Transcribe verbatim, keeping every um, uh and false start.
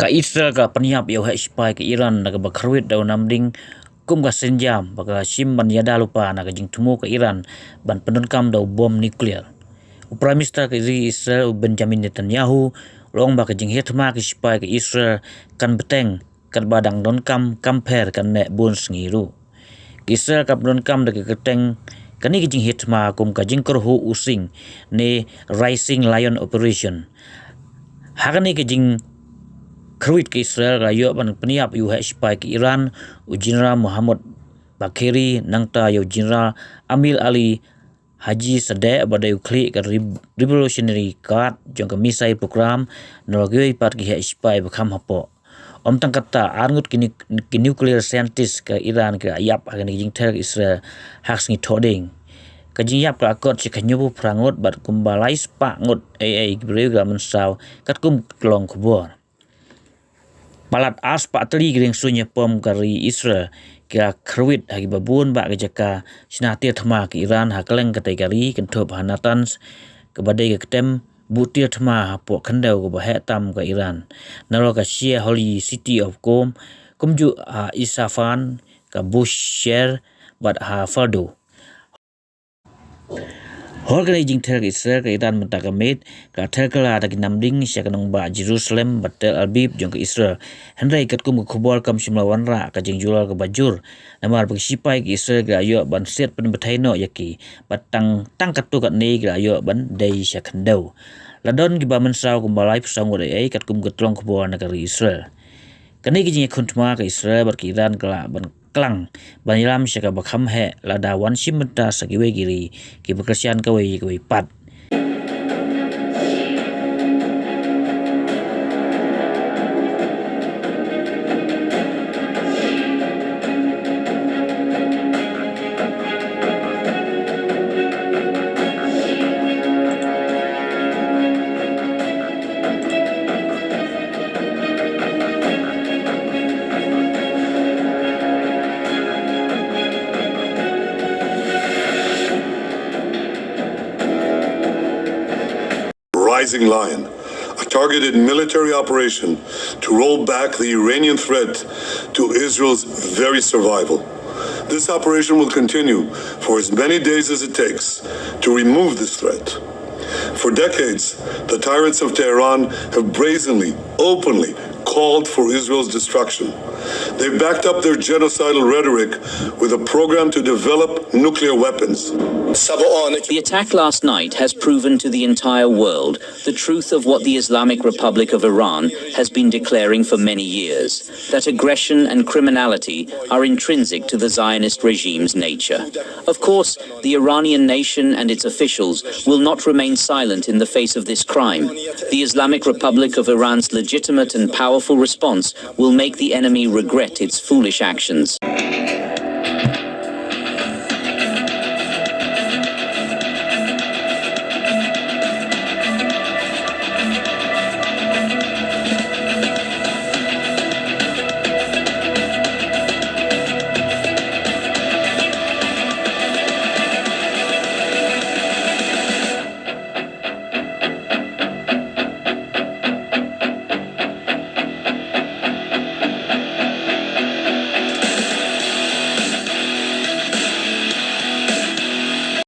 Ka Israel ka pynïap ïa u heh shipai ka Iran da kaba kyrwit da u namding kum ka sienjam ba ka shim ban ïada lypa na ka jingthmu ka Iran ban pyndonkam da u bom nuklear. U Prime Minister ka ri Israel u Benjamin Netanyahu u la ong ba ka jinghiar thma ki shipai ka Israel kan bteng katba dang donkam kam pher kan neh bun sngi ruh. Ka Israel ka pyndonkam da ka kyrteng kane ka jinghiar thma kum ka Jingkyrhuh U Sing ne Rising Lion Operation. Ha kane ka jingkyrwit ka Israel ka la ïoh ban pynïap ïa u heh shipai ka Iran u General Mohammad Bagheri, nangta ïa u General Amir Ali Hajizadeh ba dei u khlieh ka Rev-, Revolutionary Guard jong ka Missile Program, nalor kiwei pat ki heh shipai ba kham hapoh. Ym tang katta, ar ngut ki nu-, ki nuclear scientist ka Iran ki la ïap ha kane ka jingther ka Israel ha ka sngi Thohdieng. Ka jingïap ka la kot sha ka hynñiewphew phra ngut bad kumba lai spah ngut ei ei ki briew ki la mynsaw katkum ka long khubor. Palat ar spah tylli ki riangsuiñ ïapom ka ri Israel ki la kyrwit ha kiba bun bah ki jaka shna tiar thma ka Iran ha kylleng katei ka ri, kynthup ha Natanz kaba dei ka ktem buh tiar thma hapoh khyndew kaba heh tam ka Iran, nalor ka Shia Holy City of Qom, kumjuh ha Isfahan, ka Bushehr bad ha Fordow. Halor kane ka jingther ka Israel, ka Iran mynta ka miet ka la ther kylla da ki namding sha ka nongbah Jerusalem bad Tel Aviv jong ka Israel. Hynrei katkum ka khubor kam shym la wanrah ka jingjulor kaba jur, namar ba ki shipai ka Israel ki la ïoh ban siat pynbthei noh ïa ki bad tang, tang katto katne ki la ïoh ban dei sha khyndew. La don kiba mynsaw kumba laiphew saw ngut ei ei katkum ka tyllong khubor na ka ri Israel. Kane ka jingïakhun thma ka Israel bad ka Iran ka lah ban klang ban ïalam sha kaba kham heh lada wan shim bynta sa kiwei ki ri kiba kyrshan kawei ïa kawei pat. Rising Lion, a targeted military operation to roll back the Iranian threat to Israel's very survival. This operation will continue for as many days as it takes to remove this threat. For decades, the tyrants of Tehran have brazenly, openly called for Israel's destruction. They've backed up their genocidal rhetoric with a program to develop nuclear weapons. The attack last night has proven to the entire world the truth of what the Islamic Republic of Iran has been declaring for many years, that aggression and criminality are intrinsic to the Zionist regime's nature. Of course, the Iranian nation and its officials will not remain silent in the face of this crime. The Islamic Republic of Iran's legitimate and powerful response will make the enemy regret its foolish actions.